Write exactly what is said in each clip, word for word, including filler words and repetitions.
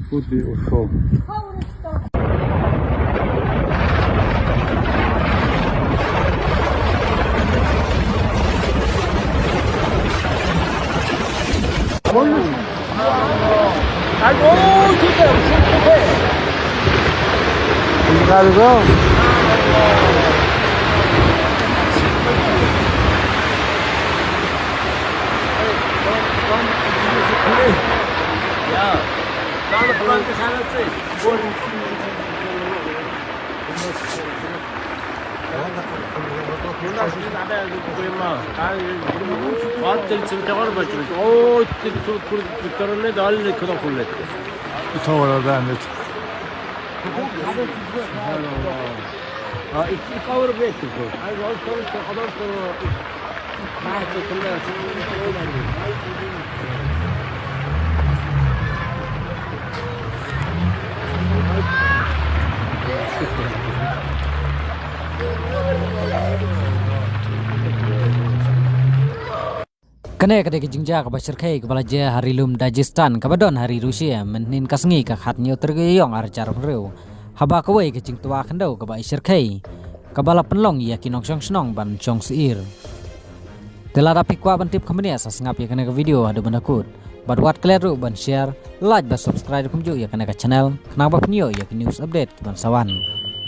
Put the off. Kane ka dei ka jingjia kaba shyrkhei kaba la jia ha ri lum Dagestan kaba don ha ri Russia mynhynnin ka sngi ka khathynñiew tarik Ïaïong arhajar arphew hynriew. Haba kawei ka jingtwa khyndew kaba i shyrkhei kaba la pynlong ïa ki nongshong shnong ban shong syier. Te lada phi kwah ban tip kham bniah sa sngap ïa kane ka video haduh ban da kut. Bad wat klet ruh ban share, like bad subscribe kumjuh ïa kane ka channel khnang ba phin ïoh ïa ki news update kiban sa wan.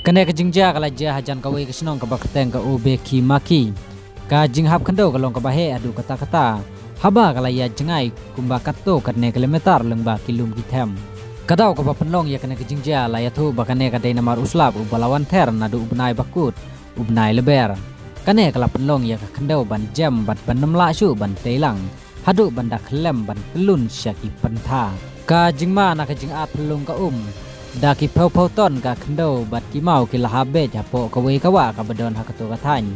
Kane ka jingjia ka la jia hajan kawei ka shnong kaba kyrteng ka Obekimaki. Ka jinghap khyndew ka long kaba heh haduh katta katta haba ka la ïaid jngai kumba katto katne kilometer lyngba ki lum ki them. Ka daw kaba pynlong ïa kane ka jingjia la ïathuh ba kane ka dei namar u slap uba la wan ther naduh u bnai ba kut, u bnai Lber. Kane ka la pynlong ïa ka khyndew ban jem bad ban nym lah shuh ban tei lang haduh ban da khyllem ban kyllun sha ki pyntha. Ka jingma na ka jingat phyllung ka um, da ki phew phew ton ka khyndew bad ki maw ki la hap beit hapoh kawei ka wah kaba don ha kato ka thaiñ.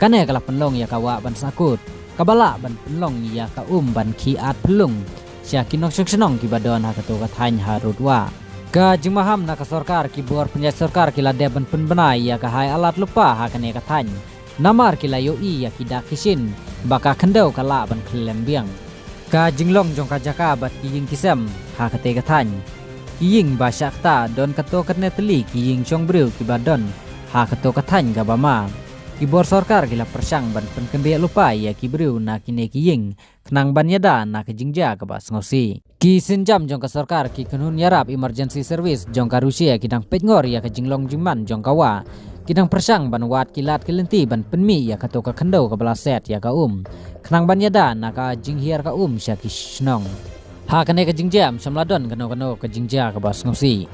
Kane ka la pynlong ïa ka wah ban sahkut kaba lah ban pynlong ïa ka um ban khie at phyllung sha ki nongshong shnong kiba don ha kato ka thaiñ ha Rudwa. Ka jingmaham na ka sorkar, ki bor pynïaid sorkar ki la dep ban pynbna ïa ka high alert lypa ha kane ka thaiñ. Namar ki la ïohi ïa ki dak ki shin ba ka khyndew ka lah ban khyllem biang. Ka jinglong jong ka jaka bad ki ïing ki sem ha katei ka thaiñ. Ki ïing ba shah kata don katto katne tylli ki ïing shong briew kiba don ha kato ka thaiñ kaba ma. Ki bor sorkar ki la pyrshang ban pynkynriah lypa ïa ki briew na kine ki ïing khnang ban ïada na ka jingjia kaba sngewsih. Ki sienjam jong ka sorkar, ki kynhun ïarap emergency service jong ka Russia ki dang peitngor ïa ka jinglong jingman jong ka wah. Ki dang pyrshang ban wad ki lad ki lynti ban pynmih ïa kato ka khyndew kaba la set ïa ka um khnang ban ïada na ka jinghiar ka um sha ki shnong. Ha kane ka jingjia ym shym la don kano kano ka jingjia kaba sngewsih.